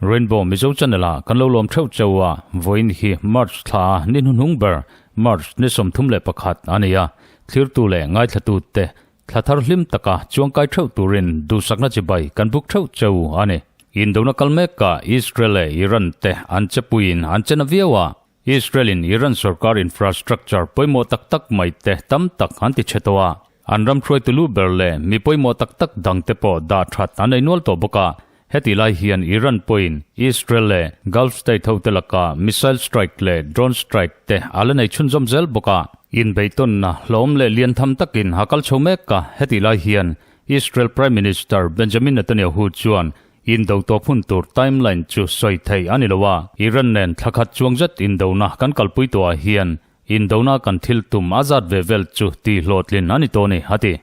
Rainbow Mizo Channel ah kan lo lawm theuh cheu a, vawiin hi March thla ni hnuhnung ber March ni 31 a ni a, thlirtu leh ngaithlatu te thla thar hlim taka chuangkai theuh turin duhsakna chibai kan buk theuh cheu a ni. Indona kal mekah Israel leh Iran te an chepuiin an che na viau a, Israel in Iran sorkar infrastructure pawimawh tak tak mai te tam tak an ti chhe tawh a, an ram hruaitu lu ber leh mi pawimawh tak tak dang te pawh dah that an ei nual tawh bawk a. Hetih lai hian Iran pawhin Israel leh Gulf state ho te lakah missile strike leh drone strike te a la nei chhunzawm zel bawk a. Inbeihtawnna hlawm leh lian tham takin a kal chho mek a, hetih lai hian Israel Prime Minister Benjamin Netanyahu chuan Indo tawp hun tur timeline chu sawi theih a ni lo a, Iran nen thla khat chuang zet indona kan kalpui tawhah hian indona kan thil tum a zat ve vel chu tih hlawhtlin a ni tawh a ni, a ti.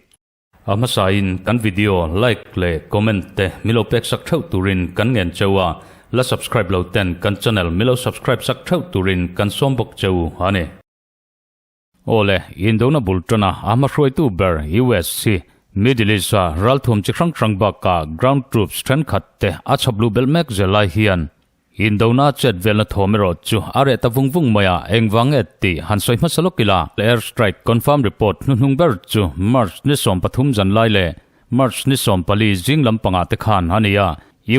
A hmasain kan video like leh comment te milo pek sak theuh turin kan ngen cheu a, la subscribe lo ten kan channel milo subscribe sak theuh turin kan sawm bawk cheu a ni. Awle, Indona bul tana a hmahruaitu ber US hi Middle East-a ralthuam chi hrang hrang bakah ground troops thenkhat te a chhawp luh belh mek zel lai hian Indona chet velna thawm erawh chu a reh ta vung vung mai a, engvang nge tih han sawi hmasa lawk ila. Air strike confirm report hnuhnung ber chu March ni 13 zan lai leh March ni 14 zing lampangah te khan a ni a,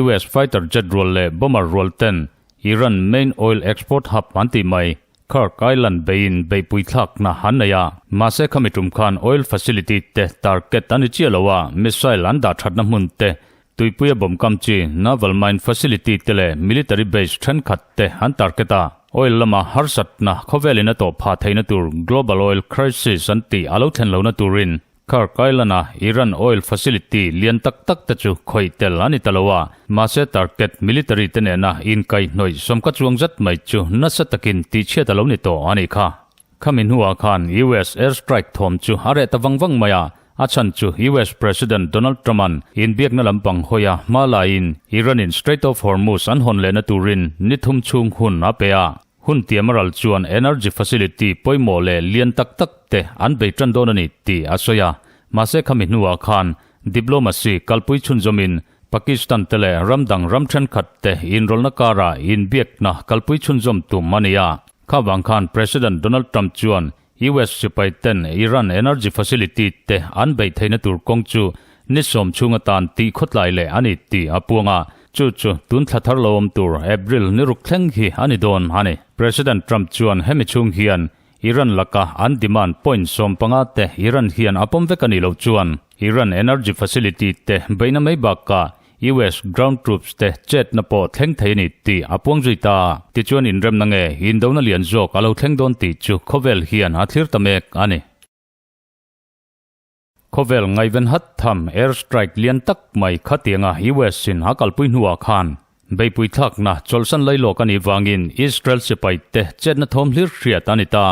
US fighter jet rual leh bomber rual ten Iran main oil export hub an tih mai Khark Island beiin beihpui thlakna an nei a, mahse khami tum khan oil facility te target a ni chiah lo a, missile an dah thatna hmun te, tuipuia bomb kam chi naval mine facility te leh military base thenkhat te an target a. Oil lama harsatna khawvelin a tawh phah theihna tur global oil crisis an tih a lo thlen lohna turin Khark Island-a Iran oil facility lian tak tak te chu khawih tel a ni ta lo a, mahse target military te nena inkaihhnawih sawmka chuang zet mai chu nasa takin tihchhiat a lo ni tawh a nih kha. Khami hnuah khan US airstrike thawm chu a reh ta vang vang mai a, a chhan chu US President Donald Trump-a'n inbiakna lampang hawia hma laiin Iran-in Strait of Hormuz an hawn lehna turin ni thum chhung hun a pe a. Hun tiam a ral chuan energy facility pawimawh leh lian tak tak te an bei tan dawn a ni tih a sawi a. Mahse khami hnuah khan diplomacy kalpui chhunzawmin Pakistan te leh ram dang ram thenkhat te inrawlhna karah inbiakna kalpui chhunzawm tum a ni a. Kha vang khan President Donald Trump chuan US sipai ten Iran energy facility te an beih theihna tur kawng chu ni sawm chhung atan tih khawtlai leh a ni tih a puang a, chu chu tun thla thar lo awm tur April ni ruk thleng hi a ni dawn a ni. President Trump chuan hemi chhung hian Iran laka an demand point 15 te Iran hian a pawm vek a nih loh chuan Iran energy facility te beihna mai bakah US ground troops te chetna pawh thleng thei a ni tih a puang zui ta. Tichuan inremna nge indona lian zawk a lo thleng dawn tih chu khawvel hian a thlir ta mek a ni. Khawvel ngaihven hat tham air strike lian tak mai khatianga US in a kalpui hnuah khan beipui thlakna chawlhsan lailawk a nih vangin Israel sipai te chetna thawm hlir hriat a ni ta.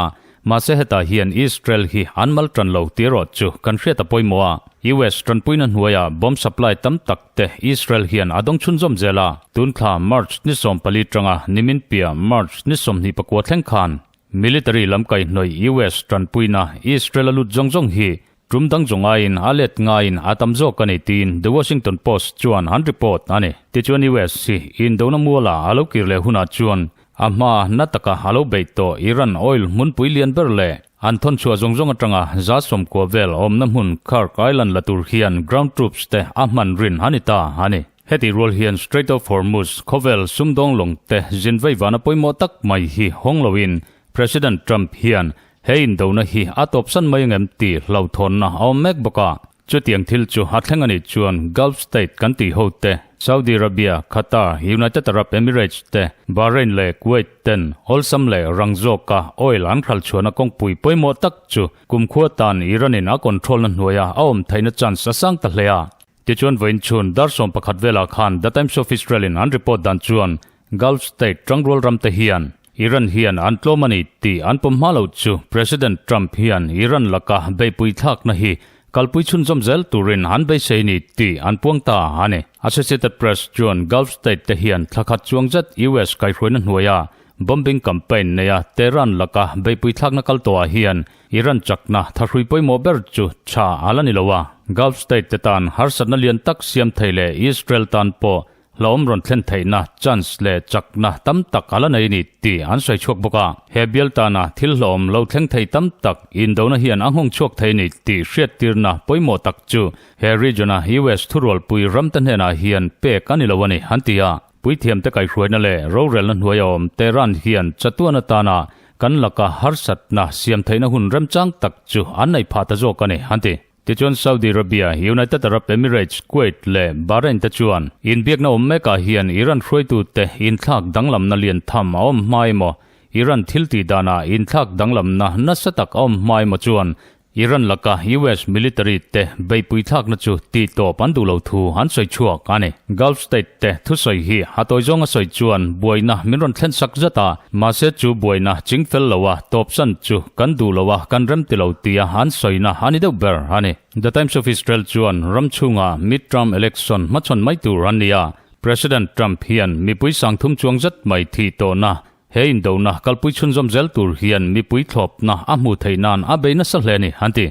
Mahse hetah hian Israel hi an mal tan lo tih erawh chu kan hriat a pawimawh a. US tanpuina hnuaiah bomb supply tam tak te Israel hian a dawng chhunzawm zel a. Tun thla March ni 14 tanga nimin piah March ni 29 thleng khan military lam kaihhnawih US tanpuina Israel a lut zawng zawng hi tum dang zawng aiin a let ngaiin a tam zawk a ni tiin The Washington Post chuan an report a ni. Tichuan US hi indona muala a lo kir leh hunah chuan a hma na taka a lo beih tawh Iran oil hmunpui lian ber leh an thawnchhuah zawng zawng atanga 90% vel awmna hmun Khark Island la tur hian ground troops te a hman rin a ni ta a ni. Heti rual hian Strait of Hormuz khawvel sumdawng lawng te zin vei vana pawimawh tak mai hi hawng loin President Trump hian he indona hi a tawpsan mai angem tih hlauhthawnna a awm mek bawk a. Chutiang thil chu a thleng a nih chuan Gulf state kan tih ho te, Saudi Arabia, Qatar, United Arab Emirates te, Bahrain leh Kuwait ten awlsam leh rang zawka oil an hralchhuahna kawngpui pawimawh tak chu kumkhua tan Iran in a control na hnuaia a awm theihna chance a sang ta hle a. Tichuan vawiin chhun dar 11 velah khan The Times of Israel in an report dan chuan Gulf state tangrual ram te hian Iran hian an tlawm a ni tih an pawm hma lo chu President Trump hian Iran laka beihpui thlakna hi kalpui chhunzawm zel turin an beisei ni tih an puang ta a ni. Associated Press chuan Gulf state te hian thla khat chuang zet US kaihhruaina hnuaia Bombing campaign neia Tehran laka beihpui thlakna kal tawhah hian Iran chakna thahrui pawimawh ber chu tha a la ni lo a. Gulf state te tan harsatna lian tak siam thei leh Israel tan pawh hlauhawm rawn thlen theihna chance leh chakna tam tak a la nei a ni tih an sawi chhuak bawk a. He bial tana thil hlauhawm lo thleng thei tam tak indona hian a nghawng chhuak thei a ni tih hriattirna pawimawh tak chu he region-a US thurualpui ramte hnenah hian pek a ni lo a ni, an ti a. Puithiamte kaihhruaina leh rorelna hnuaia awm Tehran hian chatuan atana kan laka harsatna siam theihna hun remchang tak chu an neih phah ta zawk a ni, an ti. Tichuan Saudi Arabia, United Arab Emirates, Kuwait leh Bahrain te chuan inbiakna awm mekah hian Iran hruaitute inthlak danglamna lian tham a awm hma emaw, Iran thiltih danah inthlak danglamna nasa tak a awm hma emaw chuan Iran laka US military te beihpui thlakna chu tih tawp an duh lo thu an sawi chhuak a ni. Gulf state te thusawi hi a tawi zawnga sawi chuan buaina min rawn thlen sak zat a, mahse chu buaina ching fel lo a tawpsan chu kan duh lo a, kan rem ti lo tia an sawina a ni deuh ber a ni. The Times of Israel chuan ram chhunga mid-term election hmachhawn mai tur an ni a, President Trump hian mipui sangthum chuang zat mai thih tawhna He indona kalpui chhunzawm zel tur hian mipui thlawpna a hmuh theih nan a bei nasa hle a ni, an ti.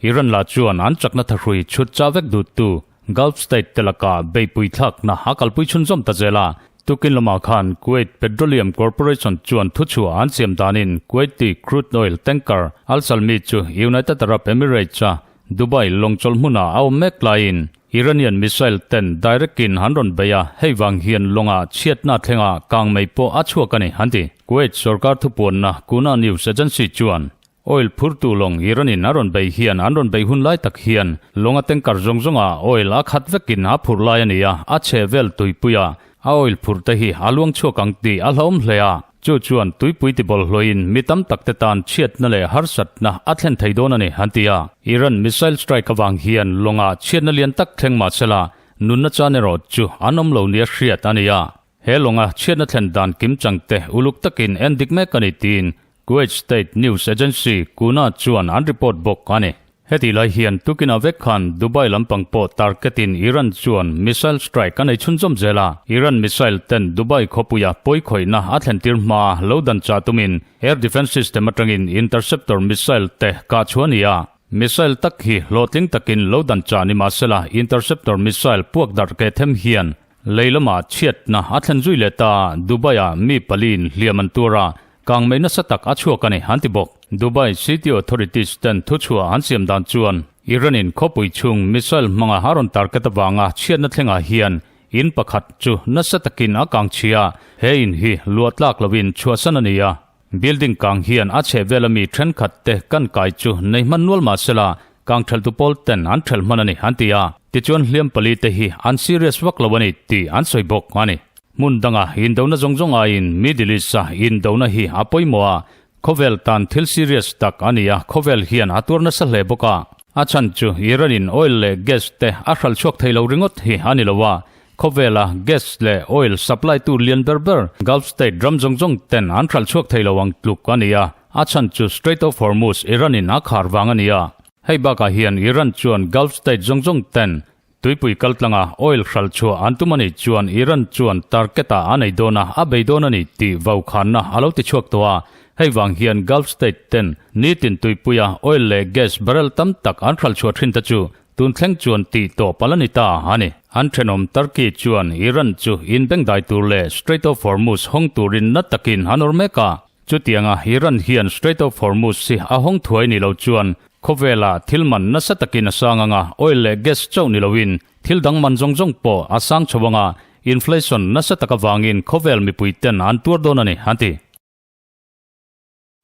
Iran lah chuan an chakna thahrui chhut chah vek duhtu Gulf state te lakah beihpui thlakna a kalpui chhunzawm ta zel a. Tukin lamah khan Kuwait Petroleum Corporation chuan thuchhuah an siam danin Kuwaiti crude oil tanker Al Salmi chu United Arab Emirates-a Dubai lawngchawlh hmunah a awm mek laiin Iranian missile ten direct in an rawn bei a, hei vang hian lawngah chhiatna thlengah kang mai pawh a chhuak a ni, an ti. Kuwait sorkar thupuanna Kuna News Agency chuan oil phurtu lawng Iran in a rawn bei hian an rawn bei hun lai tak hian lawnga tanker zawng zawngah oil a khat vekin a phurh lai a ni a, a chhe vel tuipuia a oil phurh te hi a luang chhuak ang tih a hlauhawm hle a. Chu chuan tuipui ti bawlhhlawhin mi tam tak te tan chhiatna leh harsatna a thlen thei dawn a ni, an ti a. Iran missile strike avang hian lawngah chhiatna lian tak thleng mah sela, nunna chan erawh chu an awm lo nia hriat a ni a. He lawnga chhiatna thlen dan kim chang te uluk takin en dik mek a ni tiin Kuwait State News Agency, KUNA, chuan an report bawk a ni. Heti lai hian tukinah vek khan Dubai lampang pawh target-in Iran chuan missile strike a nei chhunzawm zel a. Iran missile ten Dubai khawpuia pawikhawihna a thlentir hmaa lo dan chah tumin air defence system atangin interceptor missile te kah chhuah a ni a. Missile tak hi hlawhtling takin lo dan chah ni mahsela interceptor missile puak darh keh them hian Lei lamah chhiatna a thlen zui leh ta, Dubai-ah mi paliin hliam an tuar a, kangmei nasa tak a chhuak a ni, an ti bawk. Dubai City Authorities ten thuchhuah an siam dan chuan Iran-in khawpui chhung missile hmanga a rawn target avanga chhiatna thlengah hian in pakhat chu nasa takin a kang chhia a, he in hi luah tlak loin chhuahsan a ni a. Building kang hian a chheh vela mi thenkhat te kan kai chu nei hman nual mah sela, kang theltu pawl ten an thelh hman a ni, an ti a. Tichuan hliam pali te hi an serious vak lo a ni tih an sawi bawk a ni. Hmun danga indona zawng zawng aiin Middle East-a indona hi a pawimawh a, khawvel tan thil serious tak a ni a, khawvel hian a tuar nasa hle bawk a. A chhan chu Iran-in oil leh gas te a hralh chhuak thei lo ringawt hi a ni lo a, Khawvela gas leh oil supply tu lian ber ber Gulf state ram zawng zawng ten an hralh chhuak thei lo ang tluk a ni a, a chhan chu Strait of Hormuz Iran in a khar vang a ni a. Hei bakah hian Iran chuan Gulf state zawng zawng ten tuipui kaltlanga oil hralh chhuah an tum a nih chuan Iran chuan target ah a nei dawn a, a bei dawn a ni tih vaukhanna a lo ti chhuak tawh a. Hei vang hian Gulf state ten nitin tuipuia oil leh gas barrel tam tak an hralh chhuah thin te chu Tun thleng chuan tih tawp a la ni ta a ni. An thenawm Turkey chuan Iran chu inbengdai tur leh Strait of Hormuz hawng turin na takin an awr mek a. Chutianga Iran hian Strait of Hormuz hi a hawng thuai ni lo chuan khawvela thil man nasa takin a sang anga oil leh gas chauh ni loin thil dang man zawng zawng pawh a sang chho anga inflation nasa tak avangin khawvel mipuiten an tuar dawn a ni, an ti.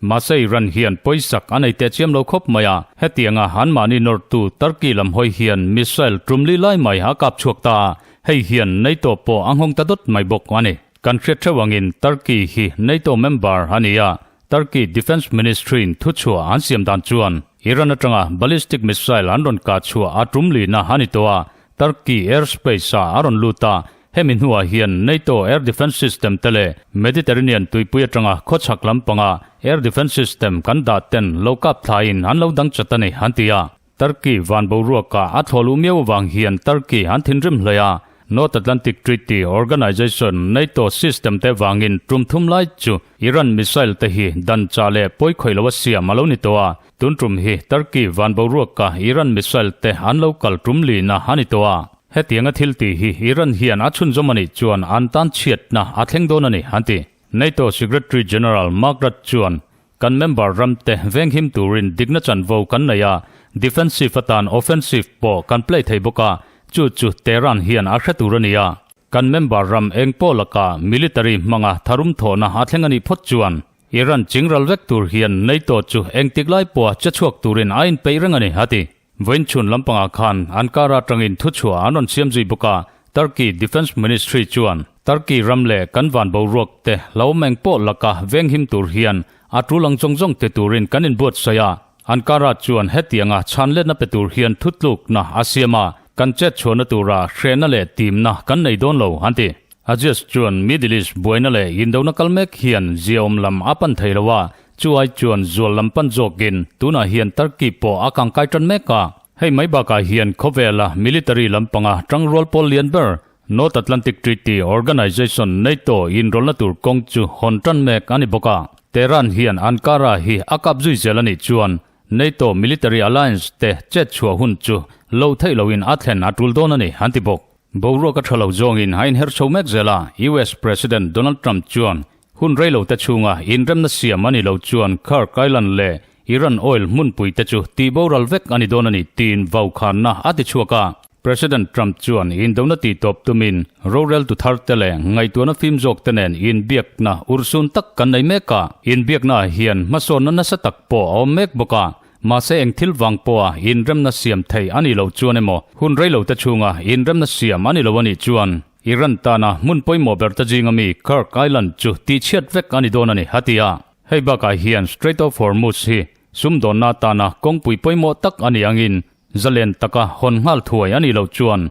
Mahse Iran hian pawisak a nei teh chiam lo khawp mai a, hetianga anmahni nawrtu Turkey lam hawi hian missile tumli lai mai a kap chhuak ta a, hei hian NATO pawh a nghawng ta dawt mai bawk a ni. Kan hriat theuh angin Turkey hi NATO member a ni a, Turkey Defence Ministry-in thuchhuah an siam dan chuan Iran atanga ballistic missile an rawn kah chhuah a tumlina a ni tawh a, Turkey airspace-ah a rawn lut a, Hemi hnuah hian NATO air defence system te leh Mediterranean tuipui atanga khawchhak lampanga air defence system kan dah ten lo kap thlaiin an lo dang chat a ni, an ti a. Turkey van boruakah a thlawh luh miau avang hian Turkey an thinrim hle a. North Atlantic Treaty Organization, NATO, system te vangin tum thum lai chu Iran missile te hi dan chah leh pawi khawih lo a siam a lo ni tawh a. Tun tum hi Turkey van boruaka Iran missile te an lo kal tum lina a ni tawh a. Hetianga thil tih hi Iran hian a chhunzawm a nih chuan an tan chhiatna a thleng dawn a ni, an ti. NATO Secretary General Mark Rutte chuan, Kan member ramte venghim turin dikna chanvo kan nei a, defensive atan offensive pawh kan play thei bawk a, chu chu Tehran hian a hre tur a ni a. Kan member ram eng pawh lakah military hmanga tharum thawhna a thleng a nih phawt chuan Iran chingral vek tur hian NATO chu engtik lai pawha che chhuak turin a inpeih reng a ni, a ti. Vawiinchhun lampangah khan Ankara atangin thuchhuah an rawn siam zui bawk a, Turkey Defence Ministry chuan Turkey ram leh kan van boruak te hlauhawm eng pawh laka venghim tur hian a tul ang zawng zawng ti turin kan inbuatsaih a. Ankara chuan hetianga chhanletna pe tur hian thutlukna a siam a, kan chetchhuahna tura hrehna leh timna kan nei dawn lo, an ti. Aziz chuan Middle East buaina leh indona kal mek hian ziaawm lam a pan thei lo a, chu ai chuan zual lam pan zawkin tunah hian Turkey pawh a kangkai tan mek a. Hei mai bakah hian khawvela military lampanga tangrual pawl lian ber North Atlantic Treaty Organization, NATO, inrawlna tur kawng chu hawn tan mek a ni bawk a. Tehran hian Ankara hi a kap zui zel a nih chuan NATO military alliance te chet chhuah hun chu lo theih loin a thlen a tul dawn a ni, an ti bawk. Boruak a tha lo zawngin a inher chho mek zel a, US President Donald Trump chuan hun rei lo te chhunga inremna siam a ni lo chuan Khark Island leh Iran oil hmunpui te chu tihboral vek a ni dawn a ni tiin vaukhanna a ti chhuak a. President Trump chuan indona tihtawp tumin roreltu thar te leh ngaihtuahna fim zawk te nen inbiakna urhsun tak kan nei mek a, inbiakna ah hian hmasawnna nasa tak pawh a awm mek bawk a. Mahse eng thil vang pawha inremna siam thei a nih loh chuan emaw, hun rei lo te chhunga inremna siam a ni lo a nih chuan Iran tana hmun pawimawh ber ta zinga mi Khark Island chu tihchhiat vek a ni dawn a ni, a ti a. Hei bakah hian Strait of Hormuz hi sumdawnna atana kawngpui pawimawh tak a nih angin zalen taka hawn nghal thuai a nih loh chuan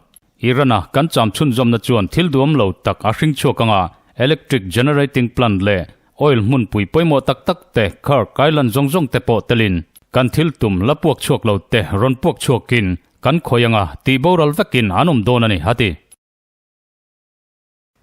Iran-a kan cham chhunzawmna chuan thil duam lo tak a hring chhuak anga electric generating plant leh oil hmunpui pawimawh tak tak te Khark Island zawng zawng te pawh telin kan thil tum la puak chhuak lo te rawn puak chhuakin kan khawi anga tihboral vekin an awm dawn a ni, a ti.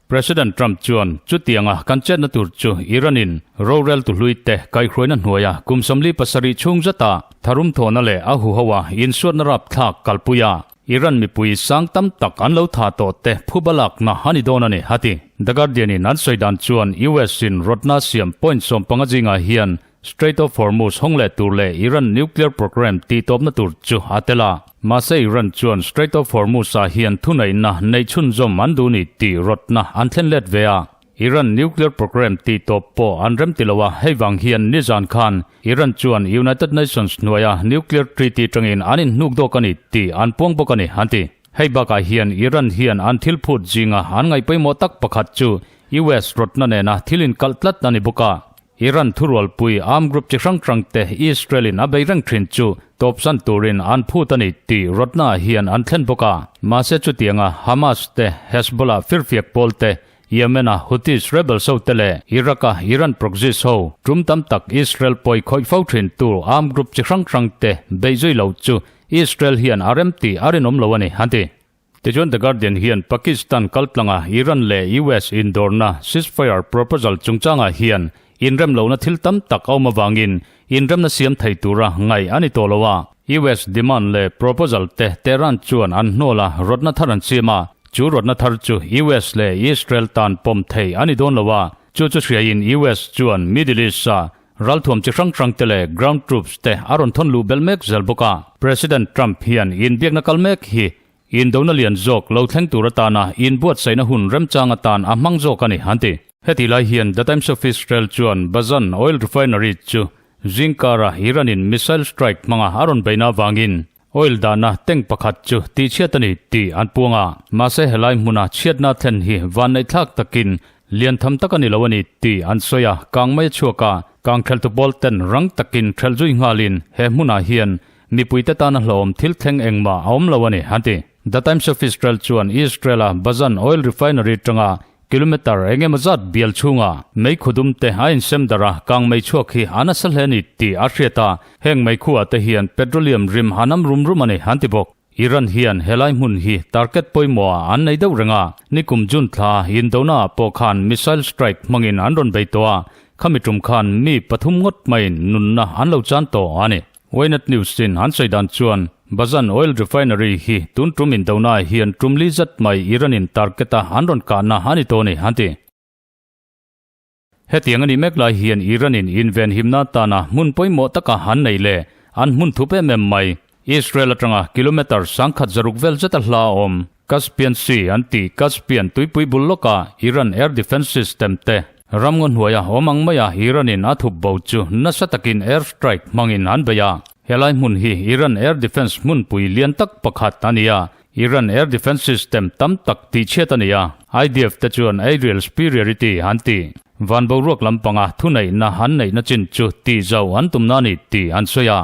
President Trump chuan chutianga kan chetna tur chu Iran-in roreltu hlui te kaihhruaina hnuaia kum 47 chhung zata tharum thawhna leh a huhoa insuatna rapthlak kalpui a, Iran mipui sang tam tak an lo tha tawh te phuba lakna a ni dawn a ni, a ti. The Guardian-in an sawi dan chuan US-in rawtna siam point 15 zingah hian Strait of Hormuz hawng leh tur leh Iran nuclear program tihtawpna tur chu a tel a. Mahse Iran chuan Strait of Hormuz-ah hian thuneihna neih chhunzawm an duh ni tih rawtna an thlen let ve a. Iran nuclear program tihtawp pawh an rem ti lo a, hei vang hian nizan khan Iran chuan United Nations hnuaia nuclear treaty tangin an inhnuk dawk a ni tih an puang bawk a ni, an ti. Hei bakah hian Iran hian an thil phut zinga an ngaih pawimawh tak pakhat chu US rawtna nena thil inkalh tlat a ni bawk a. Iran thurualpui armed group chi hrang hrang te Israel in a bei reng thin chu tawpsan turin an phut a ni tih rawtna ah hian an thlen bawk a. Mahse chutianga Hamas te, Hezbollah firfiak pawl te, Yemen a Houthis rebels ho te leh Iraq a Iran proxies ho tum tam tak Israel pawi khawih fo thin tu armed group chi hrang hrang te beih zui lo chu Israel hian a rem tih a rinawm lo a ni, an ti. Tichuan The Guardian hian Pakistan kaltlanga Iran leh US indawrna ceasefire proposal chungchangah hian inrem lohna thil tam tak a awm avangin inremna siam thei tura ngaih a ni tawh lo a. US demand leh proposal te Tehran chuan an hnawl a, rawtna thar an siam a. Chu rawtna thar chu US leh Israel tan pawm thei a ni dawn lo a, chu chu hriain US chuan Middle East-a Ralthuam chi hrang hrang te leh ground troops te a rawn thawn luh belh mek zel bawk a. President Trump hian inbiakna kal mek hi indona lian zawk lo thleng tur atana inbuatsaihna hun remchang atan a hmang zawk a ni, an ti. Heti lai hian The Times of Israel chuan Bazan oil refinery chu zingkara Iran-in missile strike hmanga a rawn beihna avangin oil dahna tank pakhat chu tihchhiat a ni tih an puang a. Mahse helai hmuna chhiatna thlen hi vanneihthlak takin lian tham tak a ni lo a ni tih an sawi a, kang mai a chhuak a, kang theltu pawl ten rang takin thelh zui nghalin he hmunah hian mipuite tana hlauhawm thil thleng engmah a awm lo a ni, an ti. The Times of Israel chuan Israel-a Bazan oil refinery atanga Kilometer eng emaw zat bial chhunga mei khudum te a insem darh a, kang mei chhuak hi a nasa hle a ni tih a hriat a, heng mei khuah te hian petroleum rim a nam rum rum a ni, an ti bawk. Iran hian helai hmun hi target pawimawh ah an nei deuh reng a, nikum June thla indona ah pawh khan missile strike hmangin an rawn bei tawh a, khami tum khan mi pathum ngawt maiin nunna an lo chan tawh a ni. Ynet News in an sawi dan chuan Bazan oil refinery hi tun tum indona ah hian tum li zat mai Iran in target a an rawn kahna a ni tawh a ni an ti. Hetiang a nih mek lai hian Iran-in inven himna atana hmun pawimawh taka an nei leh an hmun thup em em mai. Israel atanga kilometre 1060 vel zeta hla a awm. Caspian Sea an tih Caspian tuipui bul lawkah Iran air defence system te ramngaw hnuaia awm ang maia Iran-in a thup bo chu nasa takin air strike hmangin an bei a. Helai hmun hi Iran air defence hmunpui lian tak pakhat a ni a, Iran air defence system tam tak tihchhiat a ni a, IDF te chuan aerial superiority an ti. Van boruak lampanga thuneihna an neihna chin chu tihzau an tumna a ni tih an sawi a.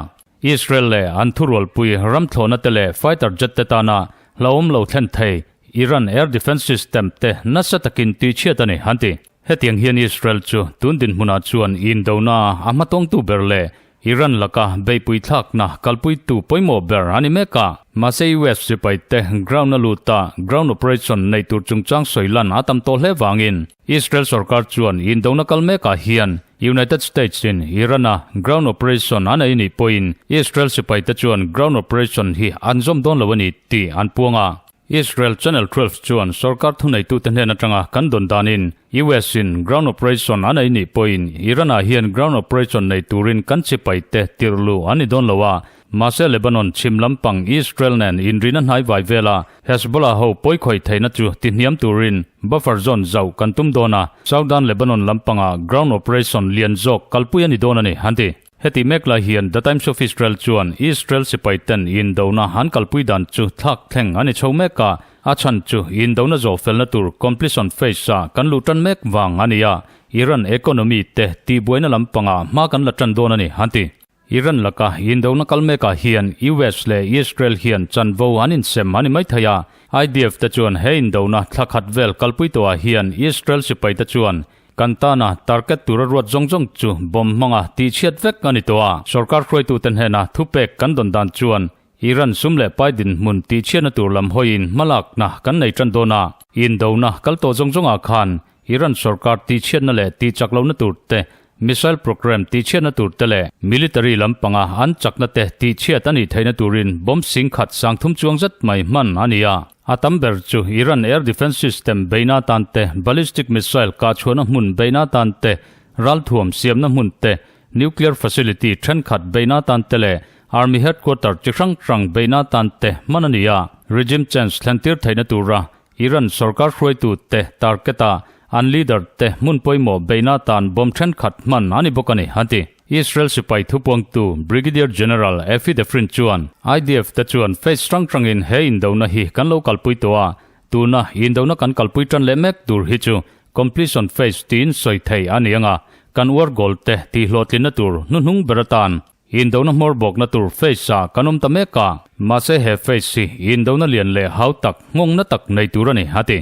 Israel leh an thurualpui ramthlawhna te leh fighter jet te tana hlauhawm lo thlen thei Iran air defence system te nasa takin tihchhiat a ni an ti. Hetiang hian Israel chu tun dinhmunah chuan indona a hmatawngtu ber leh Iran laka beihpui thlakna kalpuitu pawimawh ber a ni mek a. Mahse US sipai te ground a lut a, ground operation nei tur chungchang sawi lan a tam tawh hle vangin Israel sorkar chuan indona kal mekah hian United States in Iran a ground operation a nei nih pawhin Israel sipai te chuan ground operation hi an zawm dawn lo a ni tih an puang a. Israel Channel 12 chuan sorkar thuneitute hnen atanga kan dawn danin US in ground operation a nei nih pawhin Iran ah hian ground operation nei turin kan chipai te tirhluh an ni dawn lo a, mahse Lebanon chhim lampang Israel nen inrina hnai vai vela Hezbollah ho pawikhawih theihna chu tihniam turin buffer zone zauh kan tum dawn a, Southern Lebanon lampangah ground operation lian zawk kalpui a ni dawn a ni, an ti. Heti mek lai hian The Times of Israel chuan Israel sipai ten indona an kalpui dan chu thlak thleng a ni chho mek a, a chhan chu indona zawh felna tur completion phase ah kan luh tan mek vang a ni a, Iran economy te tihbuaina lampangah hma kan la tan dawn a ni, an ti. Iran laka indona kal mekah hian US leh Israel hian chanvo an insem a ni maithei a, IDF te chuan he indona thla khat vel kalpui tawhah hian Israel sipai te chuan Kan tana target tura ruat zawng zawng chu bomb hmanga tihchhiat vek a ni tawh a. Sorkar hruaitute hnena thupek kan dawn dan chuan Iran sum leh pai dinhmun tihchhiatna tur lam hawiin hmalakna kan nei tan dawn a. Indona kal tawh zawng zawngah khan Iran sorkar tihchhiatna leh tihchak lohna tur te, missile program tihchhiatna tur te leh military lampanga an chakna te tihchhiat a nih theihna turin bomb singkhat 3000 chuang zet mai hman a ni a. A tam ber chu Iran air defence system beihna atan te, ballistic missile kahchhuahna hmun beihna atan te, ralthuam siamna hmun te, nuclear facility thenkhat beihna atan te leh army headquarter chi hrang hrang beihna atan te hman a ni a. Regime change thlentir theihna tura Iran sorkar hruaitu te target a an leader te hmun pawimawh beihna atan bomb thenkhat hman a ni bawk a ni, an ti. Israel sipai thupuangtu Brigadier General Effie Defrin chuan, IDF te chuan phase hrang hrangin he indona hi kan lo kalpui tawh a, tuna indona kan kalpui tan leh mek tur hi chu completion phase tiin sawi thei a ni ang a, kan war goal te tihhlawhtlinna tur hnuhnung ber atan indona hmawr bawkna tur phase ah kan awm ta mek a, mahse he phase hi indona lian leh hau tak nghawngna tak nei tur a ni, a ti.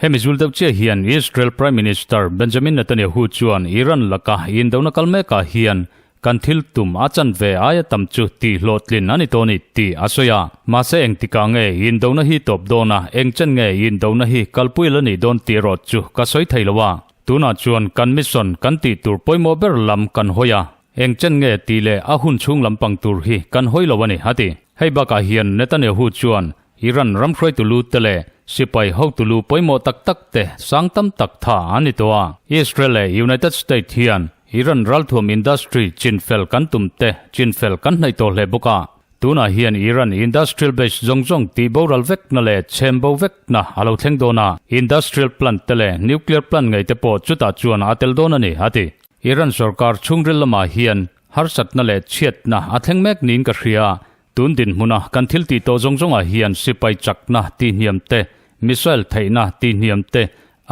Hemi zul deuh chiah hian Israel Prime Minister Benjamin Netanyahu chuan Iran laka indona kal mekah hian kan thil tum a chanve aia tam chu tihhlawhtlin a ni tawh a ni tih a sawi a. Mahse engtikah nge indona hi tawp dawn a, engchen nge indona hi kalpui la nih dawn tih erawh chu ka sawi thei lo a. Tunah chuan kan mission kan tih tur pawimawh ber lam kan hawi a, engchen nge tih leh a hun chhung lampang tur hi kan hawi lo a ni, a ti. Hei bakah hian Netanyahu chuan Iran ram hruaitu lu te leh sipai hotu lu pawimawh tak tak te sang tam tak tha an ni tawh a. Israel leh United States hian Iran ralthuam industry chinfel kan tum te chinfel kan hnaih tawh hle bawk a. Tunah hian Iran industrial base zawng zawng tih boral vekna leh chhem bo vekna a lo thleng dawn a. Industrial plant te leh nuclear plant ngei te pawh chutah chuan a tel dawn a ni, a ti. Iran sorkar chhungril lamah hian harsatna leh chhiatna a thleng mek niin ka hria. Tun dinhmuna kan thil tih tawh zawng zawngah hian sipai chakna tihhniam te, missile theihna tihhniam te,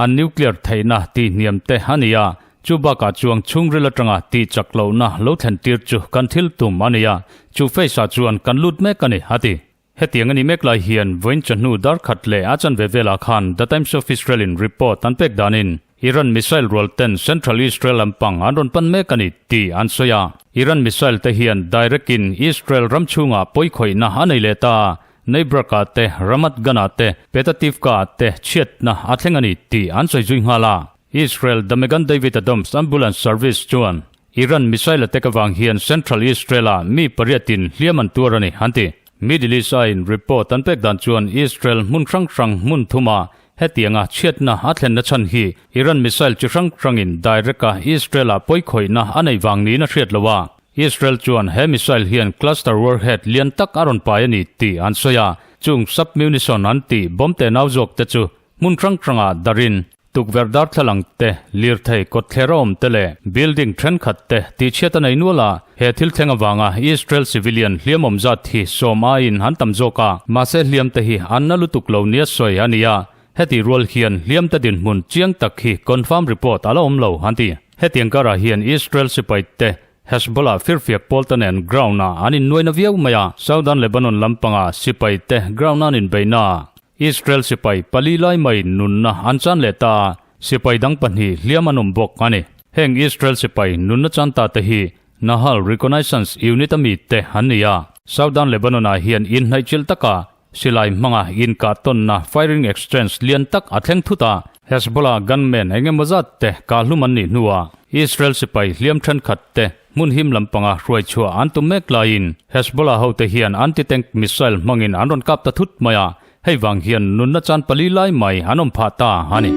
an nuclear theihna tihhniam te a ni a. Chu bakah chuang chhungril atanga tih chak lohna lo thlen tir chu kan thil tum a ni a, chu phase-ah chuan kan lut mek a ni, a ti. Hetiang a ni mek lai hian vawiin chawhnu dar khat leh a chanve velah khan The Times of Israel-in report an pek danin Iran missile rual ten Central Israel lampang an rawn pan mek a ni tih an sawi a. Iran missile te hian direct in Israel ram chhungah pawikhawihna a nei leh ta. Neibraka te, Ramat Gan-ah te, Petah Tivka-ah te chhiatna a thleng a ni tih an sawi zui nghal a. Israel The Magen David Adom's Ambulance Service chuan Iran missile attack avang hian Central Israel-ah mi pariatin hliam an tuar a ni, an ti. Middle East-a in report an pek dan chuan Israel hmun hrang hrang hmun thuma hetianga chhiatna a thlenna chhan hi Iran missile chi hrang hrangin direct-a Israel-ah pawikhawihna a neih vang niin a hriat lo a. Israel chuan he missile hian cluster warhead lian tak a rawn pai a ni tih an sawi a, chung sub-munition an tih bomb te nau zawk te chu hmun hrang hrangah darin Tukverh darthlalang te, lirthei kawtthler a awm te leh building thenkhat te tihchhiat a nei nual a, he thil thleng avanga Israel civilian hliam awm zat hi sawm aiin an tam zawk a, mahse hliam te hi an na lutuk lo nia sawi a ni a, heti rual hian hliam te dinhmun chiang tak hi confirm report a la awm lo an ti. Hetiang karah hian Israel sipai te Hezbollah firfiak pawl te nen ground ah an innuaina viau mai a, Southern Lebanon lampanga sipai te ground an inbeihna ah Israel sipai pali lai mai nunna an chan leh ta a, sipai dang pahnih hliam an awm bawk a ni. Heng Israel sipai nunna chan ta te hi Nahal Reconnaissance Unit a mi te an ni a. Southern Lebanon ah hian inhnaihchilh taka silai hmanga inkah tawnna firing exchange lian tak a thleng thut a. Hezbollah gunmen eng emaw zat te kahhlum an nih hnuah Israel sipai hliam thenkhat te Hmun him lampanga hruai chhuah an tum mek laiin Hezbollah hote hian anti-tank missile hmangin an rawn kap ta thut mai a, hei vang hian nunna chan pali lai mai an awm phah ta a ni.